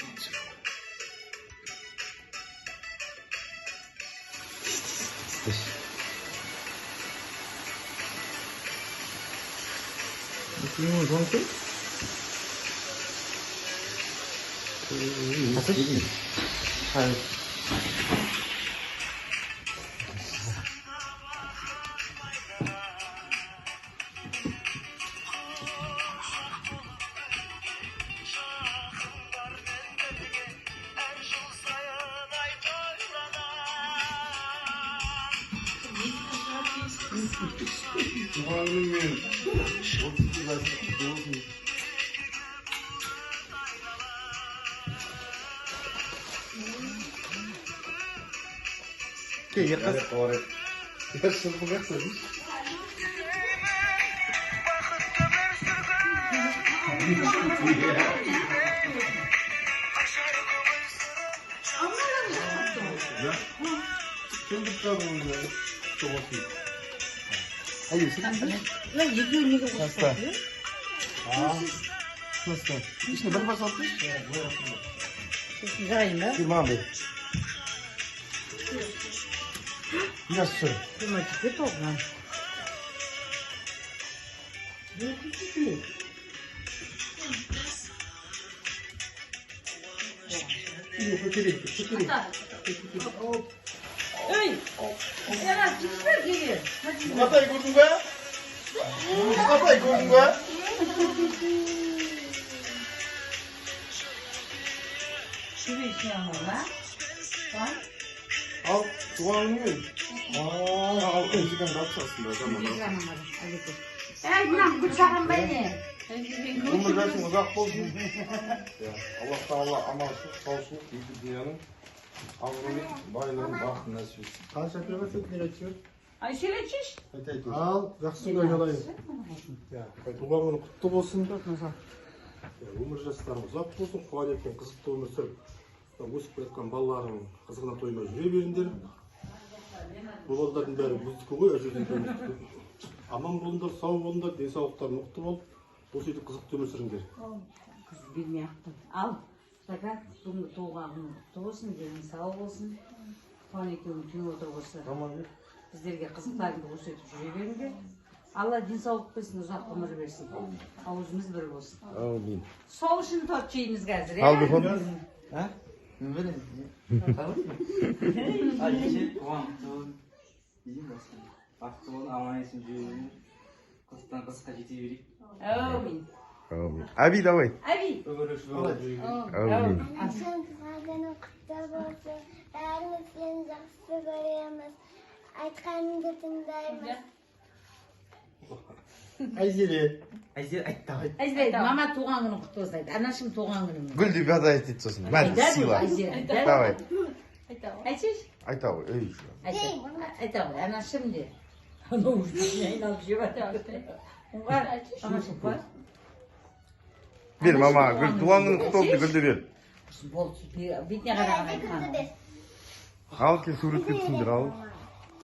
다섯, 8. Туған күніңмен 32 жасың құтты болсын. Кел, Ерқас. Екеуі неге қоспайды? Ішіне бір бас алып берші. Сосын жағайын ба? Бер, маған бер. Biraz түсір. 22 тоған. 22. Ей! Ера, жібер неге? Мұқатай, көрдің бе? Мұқатай, көрдің бе? Жібер ішіне ма? Ал, туған күніңмен. Ал, музыканы алып шығасың да, жаман. Әй, мынам гүл саған ба не? Өмір жасың ұзақ болсын. Иә, Аллах тағала аманшылық, саушылық, екі дүнияның абыройын, байлығын, бақытын нәсіп етсін. Қанша әперіп жатсың, не айтып жібер? Ай, сөйлетші. Айта. Ал, жақсы күн айналайын. Иә, туған күні құтты болсын. Иә, өмір жастарың ұзақ болсын, қуан еткен қызықты өмір сүріп, өсіп келе жатқан балаларың қызығына тоймай жүре беріңдер. Бұл балалардың бәрі біздікі ғой, әжелердің біздікі. Аман болыңдар, сау болыңдар, денсаулықтарың мықты болып, осы үйде қызықты өмір сүріңдер. Қыз бермей ақ қой. Ал, Шака, бүгінгі туған күнің құтты болсын, денің сау болсын. Туған екеуің түйіп отыр осы. Біздерге қызықтарыңды көрсетіп жүре беріңдер. Алла денсаулық берсін, ұзақ ғұмыр берсін. Аузымыз бір болсын. Әумин. Сол үшін торт жейміз қазір, Ал, иә? Бекон. А? Мен білемін. Ал, кеше туған құтты болсын. Деймін басқа. Бақытты болын, аман есен жүре беріңдер. Қызықтан қызыққа жете берейік. Әумин. Әумин. Аби, давай. Әби. Өмірлік болып жүре берейік. Әумин. Анашым, туған күнің құтты болсын. Бәріміз сені жақсы көреміз. Айтқаныңды тыңдаймыз. Айзере. Айзер айт давай. Айзере, мама туған күнің құтты болсын айт. Анашым туған күнің. Гүл деп айт дейді сосын. Мән, Айтады сыйла. Айзере. Давай. Айтшы. Айта ғой. Ей. Айта ғой, анашым де. Анау өзіне айналып жеп жатыр. Оңғар, анашым қой. Бер, мама, гүл, туған күнің құтты болсын, гүлді бер. Болды, бетіне қараған айтқан. Ал, кел, суретке түсіңдер, ал.